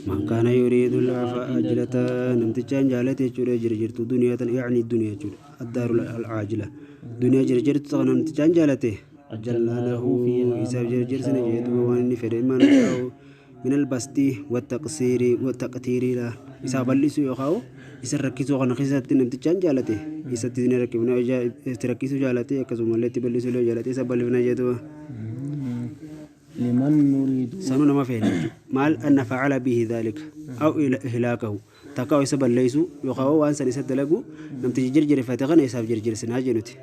من كان يريد العاجلة namtichaan jaalate jechuudha jirjirtu duniyaa tan يعني الدنيا jechuudha الدار العاجلة دنيا jirjirtu tan namtichaan jaalate عجلنا له isaaf jirjirsine jee duuba waan inni fedhe ما نشاء من البسط والتقصير والتقتير لا isaa bal'isu yookaan isa rakkisuu kana keessatti namtichaan jaalate isatti ni rakkifna itti rakkisuu jaalate akkasumallee itti bal'isuu illee jaalate isa bal'ifna jee duuba. لمن نريد Sanuu nama feene jechuudha. Maal anna facala bihi dhalika aw ihlaakahu takkaa isa balleessu yookaan waan san isa dalagu namtichi jirjirfate kana isaaf jirjirsinaa jennuti.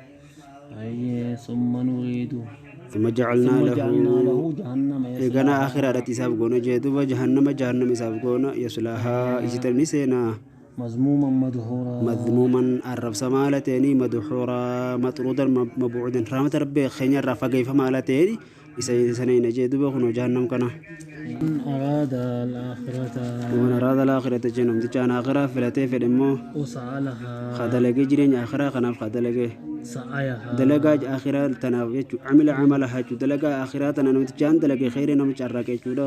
أي ثم نريد ثم جعلنا ثم له جعلنا له جهنم eeganaa يصلاها akhiraadhatti isaaf goona jee duuba jahannama jahannama isaaf goona yaslaahaa isitan ni seenaa. مذموما مدحورا مذموما arrabsamaa haala ta'anii madxuuraa maxruudan mabuudan rahmata rabbii keenya irraa fageeffamaa haala ta'anii isa sana hin jee duuba kunoo jahannam kana. من أراد الآخرة ومن أراد الآخرة jee namtichaan akhiraa filatee fedhe immoo وسعى لها kadalagee jireenya akhiraa kanaaf kadalagee سعيها dalagaa akhiraa tanaaf jechuudha عمل عملها jechuudha dalagaa akhiraa tana namtichaan dalagee kheyrii nama carraaqe jechuudha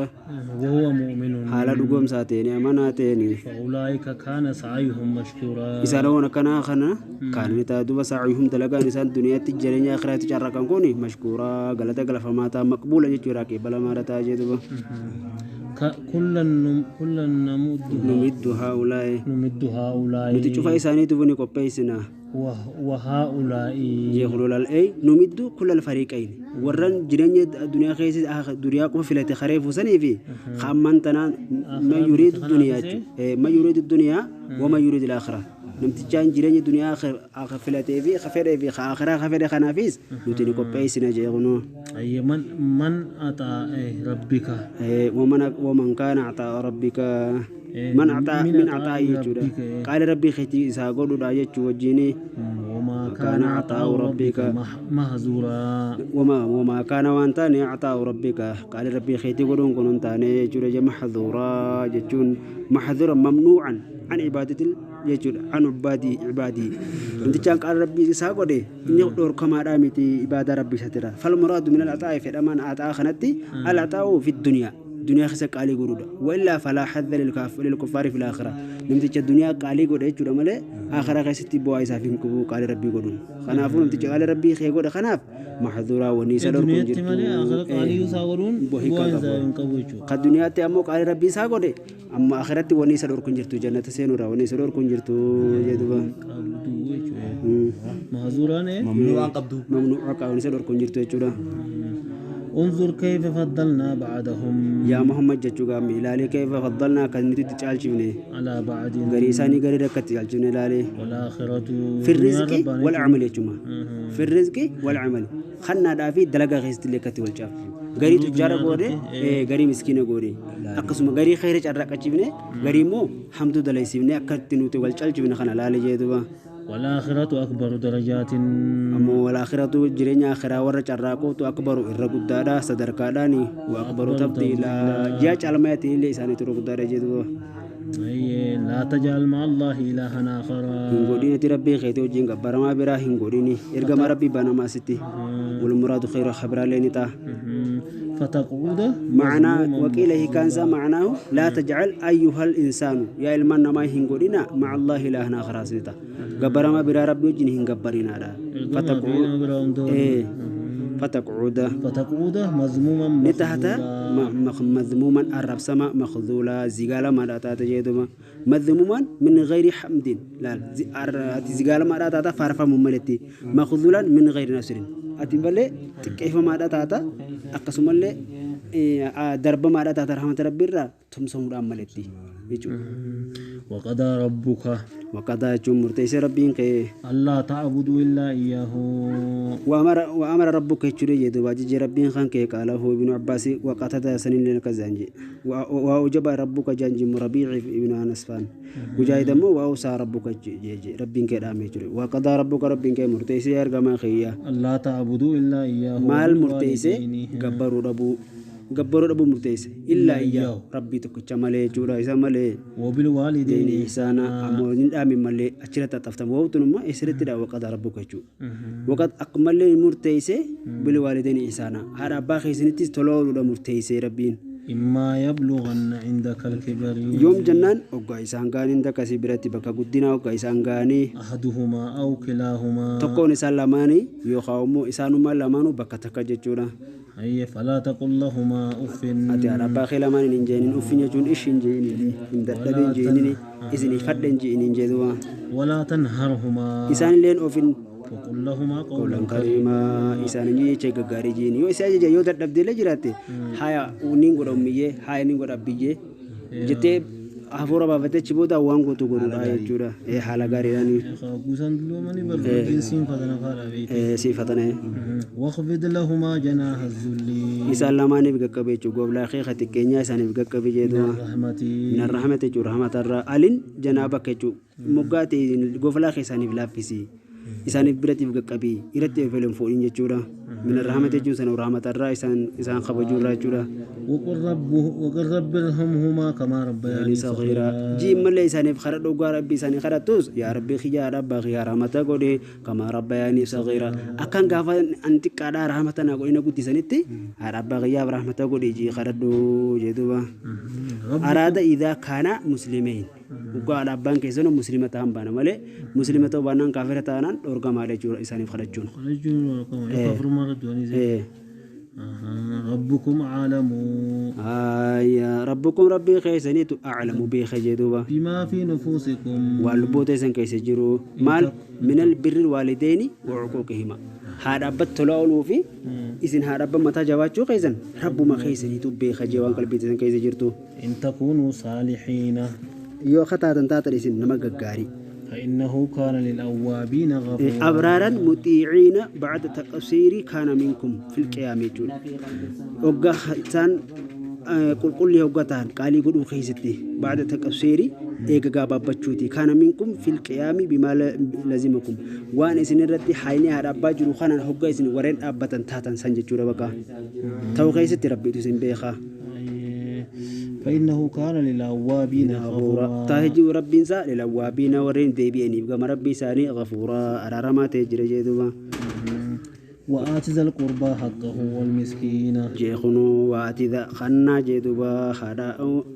وهو مؤمن haala dhugoomsaa ta'een amanaa ta'een فأولئك كان سعيهم مشكورا isaan waan akkanaa kana kaan ni ta'a duuba سعيهم dalagaan isaan duniyaatti jireenya akhiraatti carraaqan kun مشكورا galata galafamaa ta'a مقبولا jechuudha qeebalamaadha ta'a jee duuba. كلا كلا نمد نمد هؤلاء نمد هؤلاء nuti cufa isaaniituuf ni qopheessina. وهؤلاء jeequlolal ey نمد كل الفريقين warran jireenya duniyaa keessa duniyaa qofa filate karee fuusanii fi hamman tanaan من يريد الدنيا من يريد الدنيا ومن يريد الآخرة namtichaan jireenya duniyaa filatee fi fedhee fi akhiraa fedhe kanaafis nuti ni qopheessina jeequnoo. أي من من عطاء ربك ومن كان عطاء ربك من عطاء من من عطاء عطاء jechuudha ربك qaali rabbii keetii isaa godhudha jechuu wajjini. وما كان كان عطاء عطاء ربك ربك محظورا وما كان waan taane عطاء ربك qaali rabbii keetii godhuun kun hin taane jechuudha je محظورا jechuun محظورا ممنوعا عن عبادة jechuudha عن عبادي عبادي namtichaan qaali rabbii isaa godhe inni dhorkamaadhaa miti ibaadaa rabbii isaatira فالمراد من العطاء fedhamaan عطاء kanatti العطاء في الدنيا دنيا keessa qaalii godhuudha وإلا فلا حظ للكفار في الآخرة namticha duniyaa qaalii godhe jechuudha malee akhiraa keessatti bu'aa isaaf hin qabu qaalii rabbii godhuun kanaafuu namticha qaalii rabbii kee godhe kanaaf محظورا wanni isa dhorku hin duniyaatti malee akhira qaalii jirtu isaa godhuun hiikaa bu'aa isaa qabu hin qabu jechuudha. ka duniyaatti ammoo qaalii rabbii isaa godhe amma akhiratti wanni isa dhorku hin jirtu jannata seenuudha wanni isa dhorku hin jirtu jedhuba. Qabdu jechuudha. محظورا ممنوعا qabdu. ممنوع wanni isa dhorku hin jirtu jechuudha. انظر كيف فضلنا بعضهم Yaa Muhammad jechuu gaammi ilaalee كيف فضلنا kan nuti itti caalchifne على بعض garii isaanii garii rakkatti caalchifne ilaalee. والآخرة في الرزق دنيا والعمل jechuuma في الرزق والعمل kannaadhaa fi dalagaa keessatti illee akkatti wal caafu garii tujjaara goone garii miskiina goone akkasuma garii khayra carraaqachiifne garii immoo hamtuu dalaysiifne akkatti nuti wal caalchifne kana laale jee duuba. والآخرة أكبر درجات Ammoo والآخرة jireenya akhiraa warra carraaquutu أكبر irra guddaadha sadarkaadhaani وأكبر تفضيلا ji'a caalmayaatiin illee isaaniitu irra guddaadha jee duuba. أي لا تجعل مع الله إلها آخر Hin godhin ati rabbii keetii wajjin gabbaramaa biraa hin godhini ergama rabbii banamaa sitti والمراد خير خبرالlee ni ta'a. فتقعد معنى مذموما وقيل هيكانسا مخذولا معناه لا تجعل أيها الإنسان يا إلمان ما هنقولنا مع الله إلهنا آخر سنتا غبرما برا ربي وجن هنغبرنا لا ergama fi فتقعد nama biraa hunda waliin إيه فتقعد فتقعد مذموما نتحت مخذولا مذموما الرب سما مخذولا زغالا ما داتا جيدوما مذموما من غير حمد لا زغالا ما داتا فارفا مملتي مخذولا من غير نصر ati malee xiqqeeffamaadha taata akkasumallee darbamaadha taata rahmata rabbiirraa tumsamuudhaan maletti jechuudha. وقضى ربك وقضى jechuun murteessee rabbiin ka'ee ألا تعبدوا إلا إياه وأمر ربك jechuudha jedhu ajajje rabbiin kan kee قاله ابن عباس وقتادة سنين لك وأوجب ربك جانجي ربيع ابن أنس فان مجاهد مو وأوصى ربك جي ربين kee dhaame jechuudha وقضى ربك rabbiin kee murteessee ergamaa kiyya ألا تعبدوا إلا إياه maal murteesse? وبالوالدين Gabbaruu dhabuu murteesse إلا إياه rabbii tokkicha malee jechuudha isa malee وبالوالدين إحسانا ammoo hin dhaamin malee achirratti xaxaftama wawtunumma isirratti dha وقضى ربك jechuudha وقد akkumallee murteesse بالوالدين إحسانا haadha abbaa keessanittis tola ooluudha murteesse rabbiin. إما يبلغن عندك الكبر yoom jennaan hoggaa isaan gaaniin takka si biratti bakka guddinaa hoggaa isaan gaanii أحدهما أو كلاهما tokkoon isaan lamaanii yookaan immoo isaanummaa lamaanuu bakka takka jechuudha. هيا فلا تقل لهما أف Ati haadha abbaa kee lamaaniin hin jeenin uffin jechuun ishi hin jeenini hin dadhabin ولا jeenini تنه isinii fadhe hin jeeniin jedhuwa. ولا تنهرهما Isaanilleen ofin وقل لهما قولا qoolan kariimaa isaan jecha gaggaarii jeeni yoo isa ajaja yoo dadhabdeellee jiraatte haya niin godha ummiyyee haya niin godha abbiyyee jettee hafuura baafattee achi booda waan gootu godhuudha jechuudha. Haala gaariidhaan Guusan dulloomanii barbaadeen siinfatana faadha beekte. siifatane. واخفض لهما جناح الذل Isaan lamaaniif qaqqabe jechuudha goblaa kee xiqqeenyaa isaaniif qaqqabe من jedhuma. الرحمة Min arrahmata jechuudha rahmatarraa alin janaa bakka jechuudha moggaa ta'e goflaa kee isaaniif laaffisi isaaniif biratiif qaqqabi irratti eefaleen fuudhin jechuudha. Min arrahmata jechuun sana rahmatarraa isaan kabajuurraa jechuudha. وقل رب ارحمهما كما ربياني صغيرا صغيرا جي ملي isaaniif kadhadhu dhugaa rabbii isaanii kadhattus yaa rabbii kiyyaa abbaa kiyyaa rahmata godhe kama rabbayaanii sagiira akkan gaafa an xiqqaadhaa rahmata naa godhina guddisanitti haadha abbaa kiyyaaf rahmata godhe jii kadhadhu jedhuba. رب Araada idaa kaana muslimeen dhugaa haadha abbaan keessanuu muslima ta'an baana malee muslima ta'uu baannaan kaafira ta'anaan dhorkamaadha jechuudha isaaniif kadhachuun. رجل كفر مرة Eh, ربكم أعلم Ayya rabbukum rabbii keessaniitu aclamu beeka jedhuba. بما في نفوسكم Waan lubboota isan keessa jiru maal minal birri waalideyni wa uquuqihima haadha abbatti tola ooluu fi isin haadha abban mataa jabaachuu keessan rabbuma keessaniitu beeka jee waan qalbii isan keessa jirtu. إن تكونوا صالحين Yoo akka taatan taatan isin nama gaggaarii. فإنه كان للأوابين غفورا Abraaran muxiiciina bacda taqsiirii kaana minkum fil qiyaam jechuudha. Hoggaa isaan qulqullii hoggaa ta'an qaalii godhuu keessatti bacda taqsiirii eega gabaabbachuuti. Kaana minkum fil qiyaami bimaa lazimakum waan isin irratti hayni haadha abbaa jiru kanaan hoggaa isin warreen dhaabbatan taatan san jechuudha bakka. Ta'uu keessatti rabbiitu isin beekaa. فإنه كان للأوابين غفورا غفورا taahijii rabbiin isaa lilawwaabiina warreen deebi'aniif gama rabbii isaanii ghafuuraa araaramaa ta'e jira jedhuba. وآت ذا القربى حقه والمسكين jeekunuu waati kannaa jedhuba haadha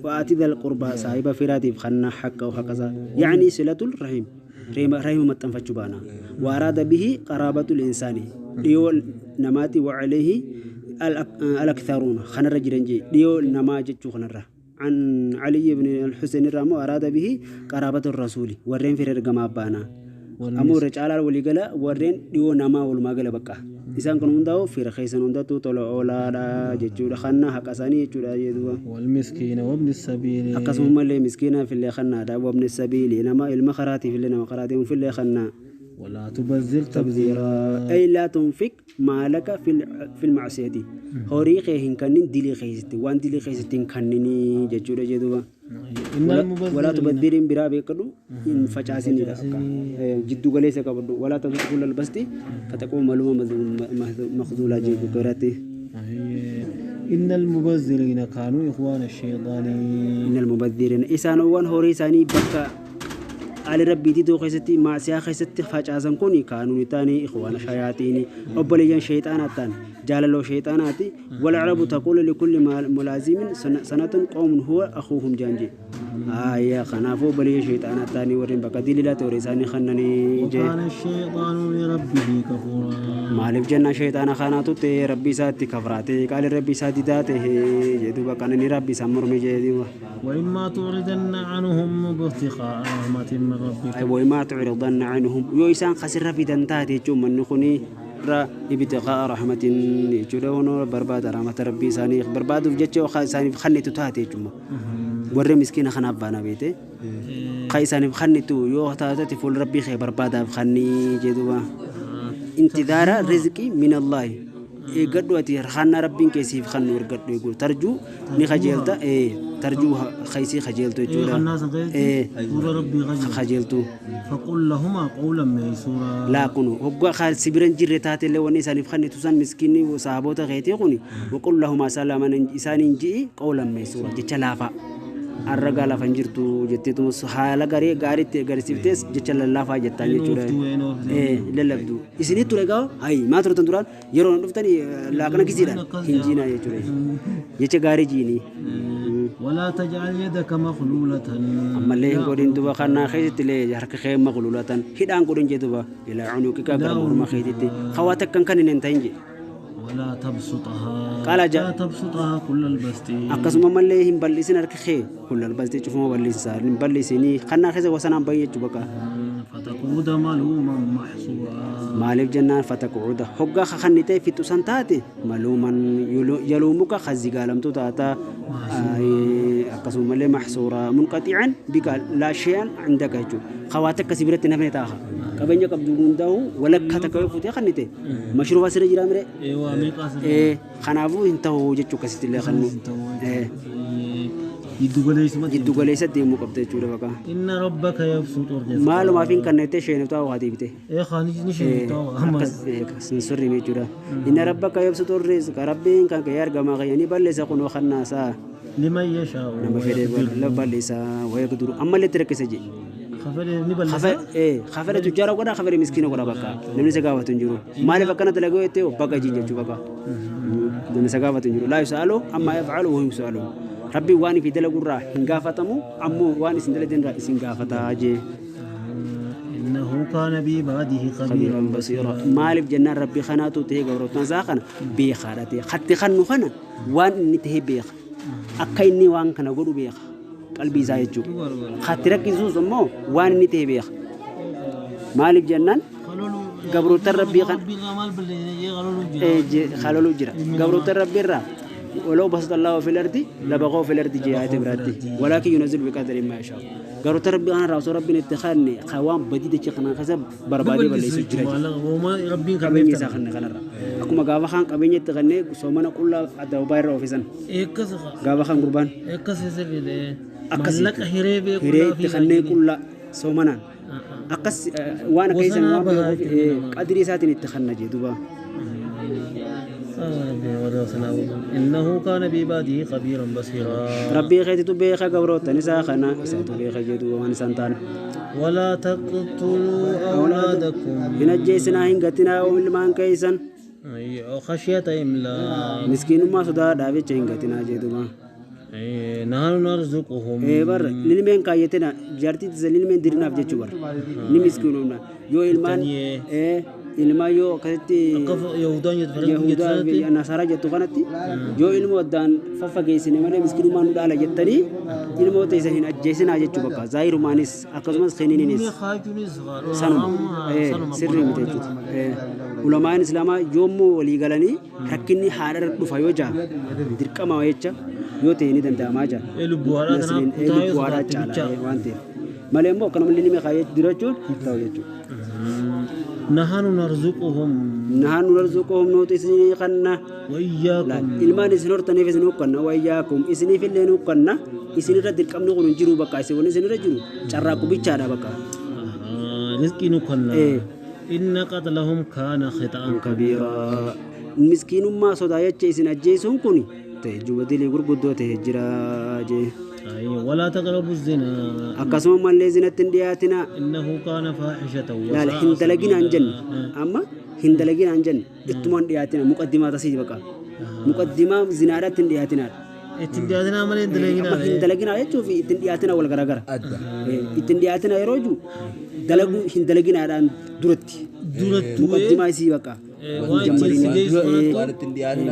waati dhal qurbaa saahiba firaatiif kannaa haqqahu haqasa yaani silatul rahim rahima maxxanfachuu baana waaraada bihi qaraabatul insaani dhiyoo namaati wacalayhi alaktharuuna kanarra jiran jee dhiyoo namaa jechuu kanarra عن علي بن الحسين الرامو أراد به قرابة الرسول ورين في رقم بانا ammoo irra caalaa walii gala warreen dhiyoo namaa walumaa gala bakka isaan kun hundaa'u fira keessan hundattuu tola oolaadha jechuudha kannaa haqa isaanii jechuudha jedhuba. والمسكين وابن السبيل Akkasumallee miskiinaaf illee kannaadha wabni sabiilii nama ilma karaatiif illee nama karaa deemuuf illee kannaa. ولا تبذر تبذيرا Ay laa tunfik maalaka fil macsiyati horii kee hin kannin dilii keessatti waan dilii keessatti hin kanninii jechuudha jedhuba. إن Walaa المبذرين tubaddiriin biraa beekadhu hin facaasinidha akka jiddu galeessa qabadhu walaa tabsutu kullal basti fataquu maluma makzuulaa jedhu biratti. إن المبذرين كانوا إخوان الشيطان Inni almubaddiriin isaanowwan horii isaanii bakka ali rabbiitii ta'uu keessatti maasiyaa keessatti facaasan kun kaanuu ni ta'anii ikhwaana shayaatiini obboleeyyan sheexaanaa ta'an jaalaloo sheexaanaati walcarabu taquulu likulli mulaazimin sanatun qawmun huwa akuuhum jaanji ayya kanaafuu obboleeyyan sheexaanaa ta'anii warreen bakka dililaatti horii isaanii kannanii jee. وكان الشيطان لربه كفورا Maaliif jennaan sheexaana kanaatu ta'e rabbii isaatti kafraate qaali rabbii isaa didaa ta'e jedhu bakka inni rabbii isaa morme jedhu. وإما تعرضن عنهم ابتغاء رحمة من ربك وما تعرضن عنهم yoo isaan kasirra fidan taate jechuun manni kuni irra ibtiqaa rahmatin jechuudha hono barbaada rahmata rabbii isaanii barbaaduuf jecha yookaan isaaniif kannitu taate jechuudha warri miskiina kanaaf baana beete ka isaaniif kannitu yoo taatati fuula rabbii kee barbaadaaf kannii jedhuba intidaara rizqii min allaahi eeggadhu ati kannaa rabbiin kee siif kannu ergadhu eegu tarjuu ni kajeelta tarjuu kaysii kajeeltu إيه jechuudha خناس غيرتي فور ربي غزل kajeeltu. فقل لهما قولا ميسورا Laa kunu hoggaa si bira hin jirre taatellee wanni isaaniif kennitu san miskiinni sahaboota keetii kuni waqul lahumaa salaman isaaniin ji'i qawlan meesuura jecha laafaa. Arragaa lafan jirtu jetteetu haala gaarii gaariitti agarsiiftees jecha lallaafaa jettaan jechuudha. Lallabdu. Isinii ture gaa hayi maa turtan duraan yeroo dhuftan laaqana kisiidhaan hin jiinaa jechuudha. Jecha gaarii jiinii. ولا تجعل يدك مغلولة ammallee hin godhin duba kannaa keessatti illee harka kee maqlulatan hidhaan godhin jee duba ilaa cunuqika gara morma keetitti hawaa takkan kan hin ta'in jee. ولا تبسطها قال لا تبسطها كل البسط akkasuma mallee hin bal'isin harka kee kullal bal'isee cufuma bal'isaa hin bal'isinii kannaa keessa wasanaan bahin jechuu bakka. فتقعد ملوما محسورا maaliif jennaan fataquuda hoggaa kakannitee fixu san taate maluuman yaluumuka kazigaalamtu taata akkasuma mallee maxsuuraa munqaxiican bika laa shay'an cindaka jechuudha kawaata akkasii biratti nafne taaha qabeenya qabdu hundaa'u walakkaa takka yoo fuutee kannite mashruuba sirra jiraa mire ايوه ميقاس kanaafuu hin ta'u jechuu akkasitti illee kannu يدو jiddu galeessa deemuu qabda jechuudha bakka إن ربك يبسط الرزق maalumaaf hin kannettee sheeniftaa waa deebite. إيه خاني نشي Akkas sirrii jechuudha. Inna rabbaka yabsutu rizqa rabbiin kan kee argama kayyanii balleessa kunoo kannaasaa لمن يشاء nama fedhe balleessa waya guduru ammallee itti rakkisa jee. خفل نبل Kafele tujjaara godha kafele miskiina godha bakka namni isa gaafatu hin jiru. Maaliif akkana dalagoo jettee bakka jiin jechuu bakka namni isa gaafatu hin jiru. Laa yus'alu amma yaf'alu wa hum yus'aluun. Rabbiin waan ifii dalagurraa hin gaafatamu ammoo waan isin dalaganirraa isin gaafataa jee. إنه كان بعباده خبيرا خبيرا بصيرا maaliif jennaan rabbii kanaatu ta'ee gabroottan isaa kana beekaadha ta'e hatti kannu kana waan inni ta'e beeka akka inni waan kana godhu beeka qalbii isaa jechuudha hatti rakkisuus immoo waan inni ta'e beeka maaliif jennaan gabroottan rabbii kana haloluu jira gabroottan rabbii irraa ولو بسط الله في الأرض لبغوا في الأرض جهات براتي ولكن ينزل بقدر ما يشاء قالوا تربي أنا رأس ربي اتخاني خوام بديدة شيخنا خسب بربادي ولا يسجل وما ربي qabeenya isaa kan kanarra akkuma gaafa kaan qabeenya itti kannee soomana qullaa adda baay'ee irra ofisan gaafa kaan gurbaan akkas hiree itti kannee qullaa soomanaan akkas waan akka isaan waan beekuuf qadirii isaatiin itti kanna jee duuba. إنه كان بعباده خبيرا بصيرا Rabbii keetitu beeka gabroottan isaa kana isaatu beeka jee duuba waan isaan ta'an. ولا تقتلوا أولادكم Hin ajjeesinaa hin gatinaa ilmaan keessan خشية إملاق miskiinummaa sodaadhaaf jecha hin gatinaa jee duuba. نحن نرزقهم Bar lilmeen kaayyatina jaartii tisa lilmeen dirinaaf jechuu bar ni miskiinumna yoo ilmaan ilmaan yoo akkasitti Yahudaa fi Nasaaraa jettu kanatti yoo ilmoo addaan faffageessine malee miskiinummaa nu dhaala jettanii ilmoo teessan hin ajjeesinaa jechuu bakka zaahirumaanis akkasumas kenniniinis sanuma sirrii miti jechuudha. Ulamaan Islaamaa yommuu walii galanii rakkinni haadha dhufa yoo jaa dirqama jecha yoo ta'e ni danda'amaa jaa. Lubbuu haadhaa caalaa waan ta'eef malee immoo akkanuma ilmi kaayyee dirachuun hin ta'u jechuudha. نحن نرزقهم نحن نرزقهم nuti isinii kanna وإياكم ilmaan isin hortaniif isin huqqanna wayyaakum isiniif illee huqqanna isinirra dirqamni kun hin jiru bakka isin wanni isinirra jiru carraaqu bichaadha bakka. رزقي نكنا إن قتلهم كان خطأ kabiira miskiinummaa sodaa jecha isin ajjeesuun kun ta'e jubadilii gurguddoo ta'e jira jee. ولا تقربوا الزنا akkasuma mallee zinatti hin dhiyaatina إنه كان فاحشة laala hin dalaginaan jenne amma hin dalaginaan jenne ittuma hin dhiyaatina muqaddimaa tasii baqa muqaddimaa zinaadhaatti hin dhiyaatinaadha. Ittiin dhiyaatinaa malee hin dalaginaa. Hin dalaginaa jechuun ittiin dhiyaatina wal garagara. Ittiin dhiyaatina yeroo jiru dalaguu hin dalaginaadhaan duratti. Duratti muqaddimaa isii baqa.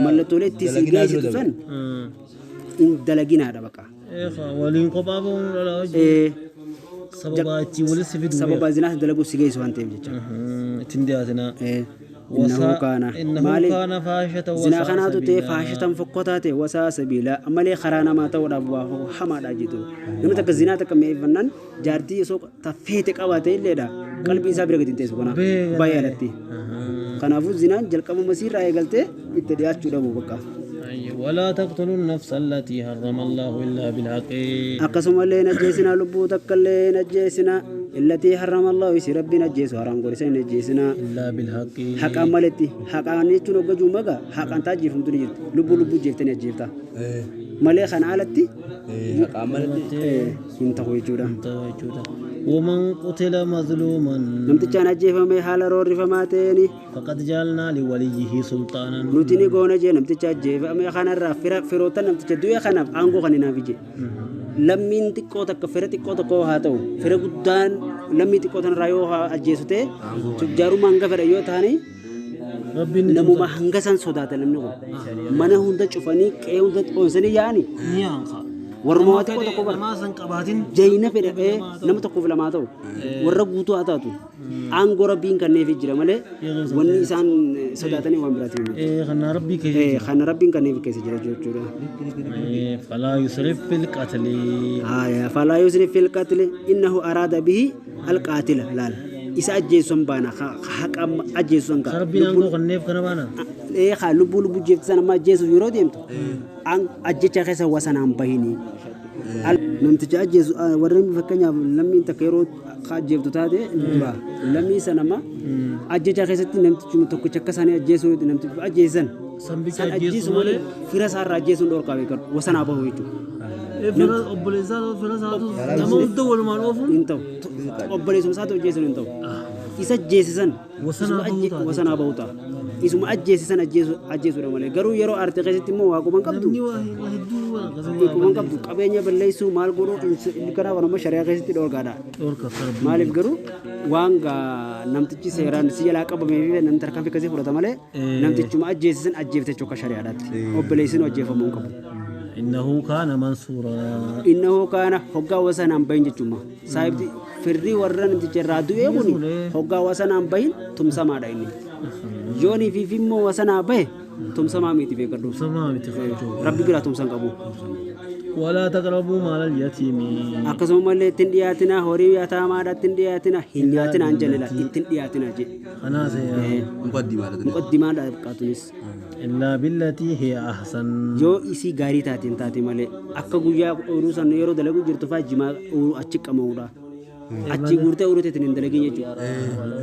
Mallattoolee itti si geessitu san hin dalaginaadha baqa. Waliin kophaa bahuun dhala hojii. Sababa itti walitti fiduu. Sababa zinaas dalaguu si geessu waan ta'eef jecha. Ittiin dhiyaatinaa. إنه كان إنه كان فاحشة زنا خناتو تي فاحشة فكوتا تي وسا سبيلا أمالي خرانا ما تو دابوا حما داجيتو نمت تك زنا تك مي فنان جارتي سو تفيت قواتي ليدا قلبي صابر قد تيسو كنا بايالتي خنافو زنا جلقم مسير راي غلتي اتدياچو دبو بقا ولا تقتلوا النفس التي حرم الله إلا بالحق أقسم الله نجيسنا لبو تكلي نجيسنا التي حرم الله يسي ربنا جيسو حرام قولي سين جيسنا إلا بالحق حقا مالتي حقا نيتشون وقجو مغا حقا تاجيفم تنجيرت لبو لبو جيفتني جيفتا مالي خان عالتي حقا مالتي انتهو يجودا ومن قتل مظلوما نمتجان أجيفمي حال رورفماتيني فقد جعلنا لوليه سلطانا نوتيني غونا جي نمتجا أجيفمي خان الرا فروتا نمتجا دوية خان أنغو خانينا فيجي لمين تكو تك فر تكو تكو هاتو فر قدان لمين تكو تن رايو أجيسوتي تجارو مانغا فر يو تاني نمو ما هنگسان صداتا لمنو منا هوندا چوفاني كي هوندا أونسني يعني warma tokko tokko bara jayina fedhe nama tokkoof lamaa ta'u warra guutuu haa taatu aangoo rabbiin kanneef jira malee wanni isaan sodaatanii waan biraati kana rabbiin kanneef keessa jira jechuudha. Falaa yusrif fil qatli. Falaa yusrif fil qatli innahu araada bihi alqaatila laal isa ajjeesuun baana haqa ajjeesuun qaba. Rabbiin aangoo kanneef kana baana. Lubbuu lubbuu jeeftisan amma ajjeesuuf yeroo deemtu ajjecha keessa wasanaan bahini. Namticha ajjeesu warreen fakkeenyaaf lammiin takka yeroo ajjeeftu taate dura lammii sana ajjecha keessatti namtichuma tokkicha akka isaanii ajjeesuu namticha ajjeesan. San ajjeesu malee fira isaarraa ajjeesuun dhorkaa beekadu wasanaa bahu jechuudha. Fira obboleessaa fira isaatu nama hunda walumaan oofuun hin ta'u obboleessuma isaatu ajjeesuun hin ta'u. Isa ajjeesisan wasanaa bahu ta'a. Isuma ajjeesisan ajjeesuudha malee garuu yeroo aartee keessatti immoo waa quban qabdu quban qabdu qabeenya balleessuu maal godhuu kanaaf amma shari'aa keessatti dhorkaadha. Maaliif garuu waan namtichi seeraan si jalaa qabamee fi namni tarkaanfii akkasii fudhata malee namtichuma ajjeesisan ajjeefte jechuudha shari'aadhaatti obboleessin ajjeefamuu hin qabu. إنه كان منصورا إنه كان هوغا وسنان بين جچuma saayibti firri warra namticha irraa du'e kuni hoggaa wasanaan bahin tumsamaadha inni yoonii fi immoo wasanaa bahe tumsamaa miti beekadhu tumsamaa miti rabbi biraa tumsan qabu ولا تقربوا مال اليتيم akkasuma mallee ittiin dhiyaatina horii yataamaadha ittiin dhiyaatina hin nyaatina an jennela ittiin dhiyaatina je kanaas muqaddimaadha qaatunis إلا بالتي هي أحسن yoo isii gaarii taateen taate malee akka guyyaa ooyiruu san yeroo dalagu jirtu faa jimaa ooyiruu achi qama'uudha achi guurtee ooyiruu teetiin hin dalagin jechuudha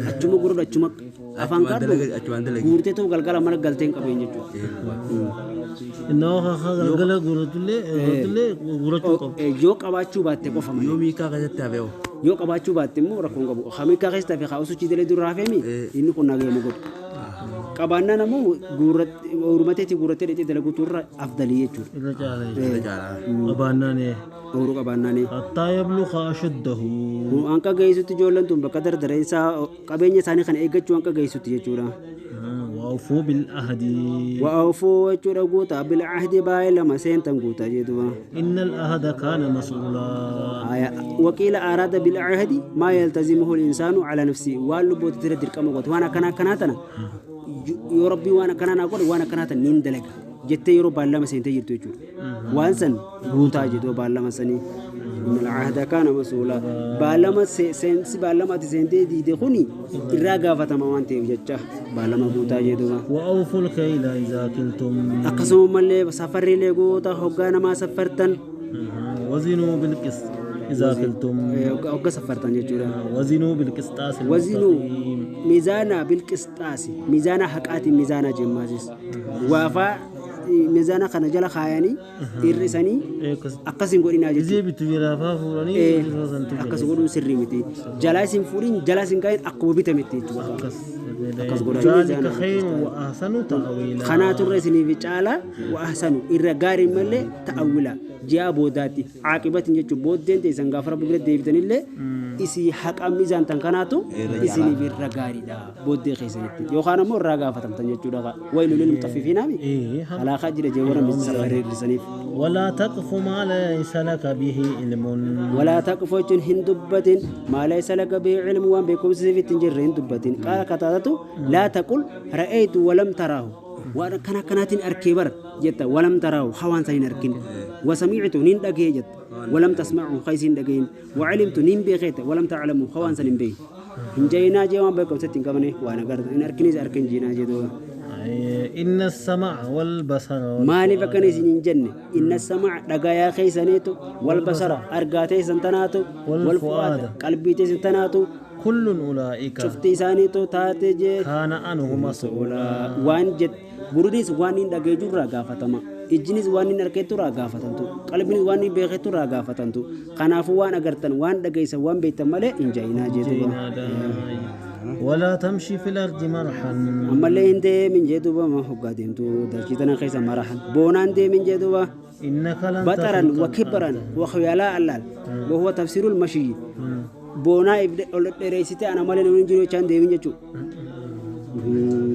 achuma guurudha achuma afaan kaadhu guurtee ta'u galgala mana galtee hin qabeen jechuudha. Innoo galgala guuratullee guurachuu qabu. Yoo qabaachuu baatte qofa malee. Yoo miikaa keessatti hafee hoo. Yoo qabaachuu baatte immoo rakkoon qabu. Miikaa keessatti hafee haa osoo dalee dura hafeemi inni kun nagayama godhu. Qabaannaan ammoo ooyirumateetii guurattee dhaqxee dalaguutu irra afdalii jechuudha. Irra caala jechuudha. Qabaannaan. Ooyiruu qabaannaan. Hattaa yabluqa ashuddahu. Hanqa geessutti ijoolleen tun bakka dardareensaa qabeenya isaanii kana eeggachuu hanqa geessutti jechuudha. وأوفوا بالعهد وأوفوا jechuudha guutaa بالعهد baay'ee lama seentan guutaa jedhuba. إن العهد كان مسؤولا. وقيل أراد بالعهد ما يلتزمه الإنسان على نفسه waan lubbuutti tira dirqama goote waan akkanaa akkanaa tana yoo rabbii waan akkanaa naa godhe waan akkanaa tana niin dalaga jettee yeroo baallama seentee jirtu jechuudha. Waan san guutaa jedhu baallama sanii. إن العهد كان مسؤولا baallama seensi baallama ati seentee diide kuni irraa gaafatama waan ta'eef jecha baallama guutaa jedhuma. وأوفوا الكيل إذا كلتم. Akkasuma mallee safarriilee guutaa hoggaa namaa safartan. وزنوا بالقسط إذا كلتم. Hoggaa safartan jechuudha. وزنوا بالقسطاس المستقيم. وزنوا ميزانا بالقسطاس ميزانا حقاتي ميزانا جمازis waafaa miizaana kana jala kaayanii hir'isanii akkas hin godhinaa jechuudha. Izii bitu jalaafaa fuudhanii akkas godhuun sirrii miti. Jalaa isin fuudhin jalaa isin kaayin akkuma bitametti jechuudha. Akkas godhaa. Zaalika khayru wa ahsanu ta'wiila. Kanaatu irra isiniif caala wa ahsanu irra gaariin malee ta'awwila ji'a boodaatti caaqibatiin jechuun booddeen teessan gaafa rabbi bira deebitanillee isii haqa miizaan tan kanaatu isiniif irra gaariidha booddee keessanitti yookaan ammoo irraa gaafatamtan jechuudha. Waylu lil mutaffifiinaami halaakaa jira jee warra safarri hir'isaniif. ولا تقف ما ليس لك به علم. ولا تقف jechuun hin dubbatin ما ليس لك به علم waan beekumsi siif hin jirre hin dubbatin. قال قتادة لا تقل رأيت ولم تراه waan akkana akkanaatiin arkee bara jetta ولم تراه hawaan san hin arkin وسمعت nin dhagee jetta ولم تسمعه khaysi hin dhagayin وعلمت nin beekee ولم تعلمه hawaan san hin beekin hin jayinaa jee waan beekumsatti hin qabne waan agarta hin arkinis arkin jiinaa jee duuba. إن السمع والبصر Maaliif akkana والفؤاد isin hin jenne? Inna sama'a dhagayaa keeysaniitu, wal basara argaa teeysan tanaatu, wal fu'aada والفؤاد qalbii teeysan tanaatu, كل أولئك cufti isaaniitu taate jee كان عنه مسؤولا. Waan jed gurrinis waan hin dhageeju irraa gaafatama, ijjinis waan hin argeetu irraa gaafatamtu, qalbinis waan hin beeketu irraa gaafatamtu. Kanaafuu waan agartan, waan dhageessan, waan beektan malee hin jahinaa jee duuba. جينا داي. ولا تمشي في الأرض مرحا. Ammallee hin deemin jee duuba, ma hoggaa deemtu dachii tana keessa marahan boonaan deemin jee duuba. إنك لن بطرا تخرق وكبرا الأرض. وخيلاء اللال وهو تفسير المشي boonaa ol dheereessite ana malee namni hin jiru jechaan deemin jechuudha.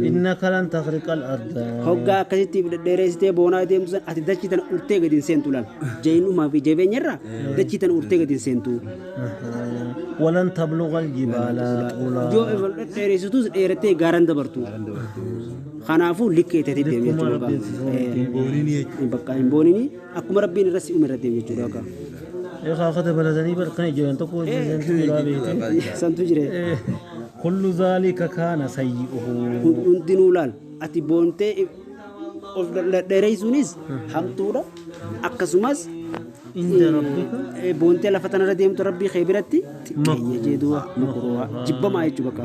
إنك لن تخرق الأرض. Hoggaa akkasitti dheereessitee boonaa deemtu san ati dachii tana urtee gadi hin seentu laal. Jeenumaa fi jabeenyarraa dachii tana urtee gadi hin seentu. ولن تبلغ الجبال طولا. Yoo ol dheereessitus dheerattee gaaraan dabartu. Kanaafuu likkeeteeti deemi Likkuma jechuudha. Rabbiin si uume. Bakka hin boonini, akkuma Rabbiin irra si uume irra deemi jechuudha. Eegaa akka dabalatanii barkan jiran tokko hojjetan beekte. Santu jire. كل ذلك كان سيئه. Hundinuu laal, ati boontee of dheereessuunis hamtuudha, akkasumas عند ربك boontee lafa tanarra deemtu Rabbii kee biratti xiqqeenya jee duuba, makruuha, jibbamaa jechuu bakka.